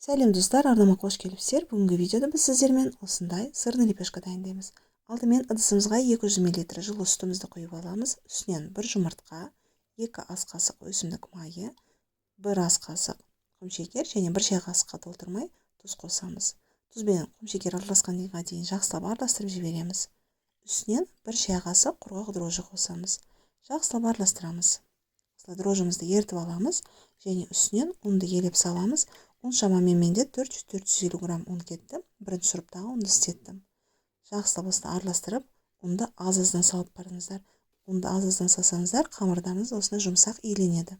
Сәлем достар, арнама қош келіпсіздер. Бүгінгі видеода біз сіздермен осындай сырный лепешка дайындаймыз. Алдымен ыдысымызға 200 мл жылы сүтімізді құйып аламыз. Үстінен 1 жұмыртқа, 2 ас қасық өсімдік майы, 1 ас қасық құмшекер және 1 шай қасыққа толтырмай тұз қосамыз. Тұз бен құмшекер араласқанға дейін жақсылап араластырып жібереміз. Үстінен 1 шай қасық құрғақ дрожжи қосамыз. Жақсылап араластырамыз. Осылай дрожжимызды ерітіп аламыз және үстінен ұнды елеп саламыз. Ұн шамамен менде 400-450 грамм ұн кетті. Бірінші сұрыптағы ұнды істеттім. Жақсылап осылай араластырып, ұнды аз-аздан салып барыңыздар. Ұнды аз-аздан салсаңыздар, қамырдарыңыз осындай жұмсақ иленеді.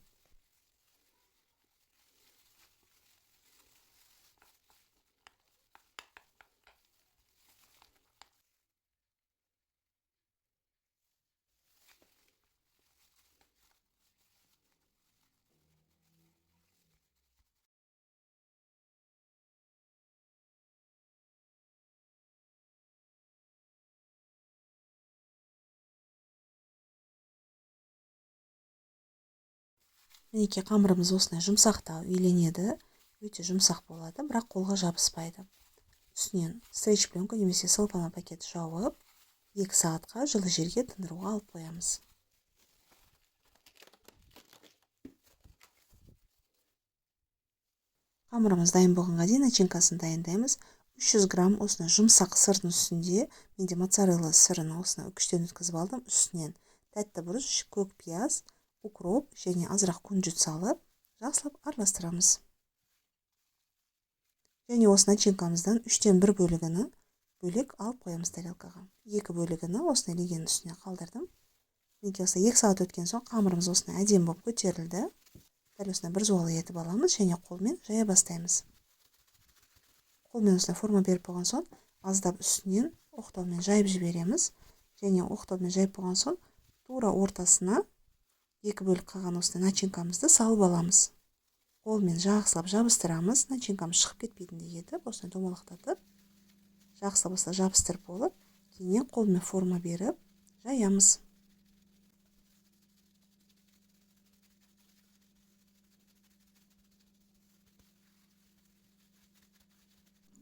Мінекей қамырымыз осындай жұмсақтау иленеді, өте жұмсақ болады, бірақ қолға жабыспайды. Үстінен стрейч пленка немесе целлофан пакет жауып, 2 сағатқа жылы жерге тындыруға алып қоямыз. Қамырымыз дайын болғанға дейін начинкасын дайындаймыз. 300 грамм осындай жұмсақ сырдың үстінде, менде моцарелла сырын осындай үкіштен өткізіп алдым, үстінен тәтті бұрыш, көк пияз, укроп және азырақ күнжіт салып, жақсылап араластырамыз. Және осы начинкамыздан 1/3 бөлігіні бөлек алып қоямыз тарелкаға. 2 бөлігіні осындай легенің үстіне қалдырдым. Мінекей осылай 2 сағат өткен соң қамырымыз осындай әдемі болып көтерілді. Дәл осындай бір зуалы етіп аламыз және қолмен жая бастаймыз. Қолмен осындай форма беріп болған соң аздап үстінен оқтаумен жайып жібереміз. Және оқтаумен жайып болған соң тура ортасына 2 бөлік қалған осындай начинкамызды салып аламыз. Қолмен жақсылап жабыстырамыз, начинкамыз шығып кетпейтіндей етіп, осындай домалақтатып, жақсылап осылай жабыстырып болып, кейіннен қолмен форма беріп жаямыз.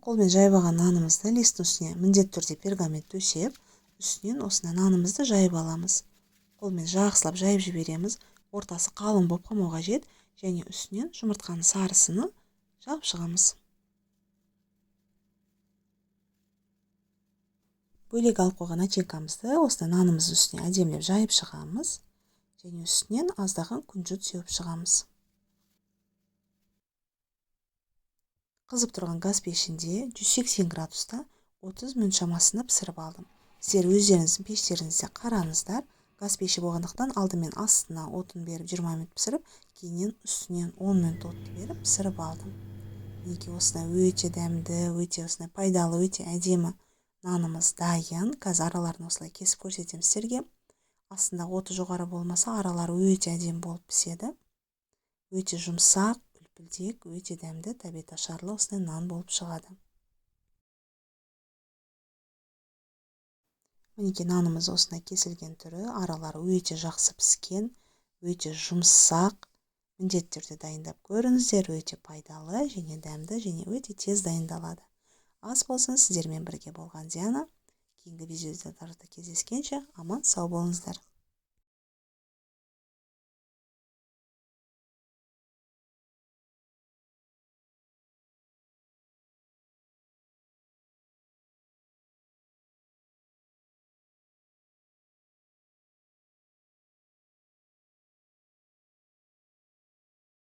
Қолмен жайып алған нанымызды листтің үстіне міндетті түрде пергамент төсеп, үстінен осындай нанымызды жайып аламыз. Қолмен жақсылап жайып жібереміз, ортасы қалың болып қалмау қажет, және үстінен жұмыртқаның сарысыны жағып шығамыз. Бөлек алып қойған начинкамызды осындай нанымыздың үстіне әдемілеп жайып шығамыз, және үстінен аздаған күнжіт сеуіп шығамыз. Қызып тұрған газ пешінде 180 градуста 30 минут шамасында пісіріп алдым. Сіздер өздеріңіздің пештеріңізде қараңыздар. Газ пеші болғандықтан алдымен астына отын беріп 20 минут пісіріп, кейіннен үстінен 10 минут отты беріп пісіріп алдым. Мінекей осындай өте дәмді, өте осындай пайдалы, өте әдемі нанымыз дайын. Қазір араларын осылай кесіп көрсетемін сіздерге. Астында оты жоғары болмаса, аралары өте әдемі болып піседі. Өте жұмсақ, үлпілдек, өте дәмді, тәбет ашарлы осындай нан болып шығады. Мінекей нанымыз осындай кесілген түрі, аралары өте жақсы піскен, өте жұмсақ. Міндетті түрде дайындап көріңіздер, өте пайдалы және дәмді және өте тез дайындалады. Ас болсын, сіздермен бірге болған Диана. Кейінгі видеоларда кездескенше аман сау болыңыздар.